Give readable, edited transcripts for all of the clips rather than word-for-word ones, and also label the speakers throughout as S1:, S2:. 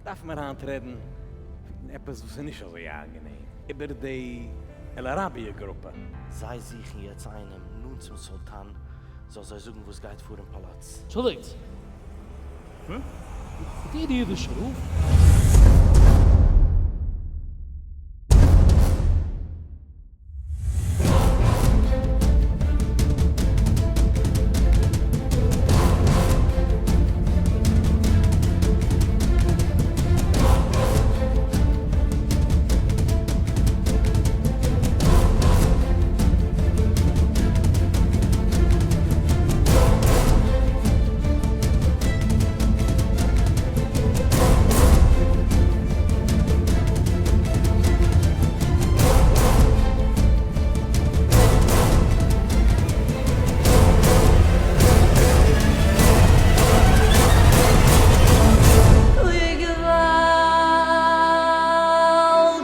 S1: דארפן מיר היינט רעדן פון עפעס וואס איז נישט אזוי איינגענעם, איבער די על אראביע גרופע.
S2: זיי זוכן יעצט איינעם נאנט צום סולטאן זאל זיי זאגן וואס גייט פאר אין פאלאץ.
S3: אנטשולדיגט, מיט איר אידישער רב?
S4: אוי געוואלד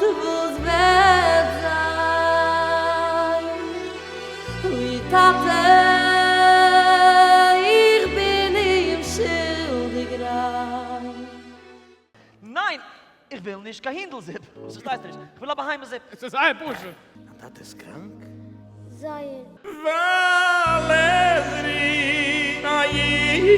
S4: וואס וועט זיין? אוי טאטע איך בין אים שולדיג ריין.
S5: ניין! איך וויל נישט קיין הינדל זופ! וואס פארשטייסטו נישט? איך וויל א בהמה זופ!
S6: עס איז זייער פשוט.
S1: דיין טאטע איז קראנק?
S7: זייער.
S6: ועל עזרי נעים.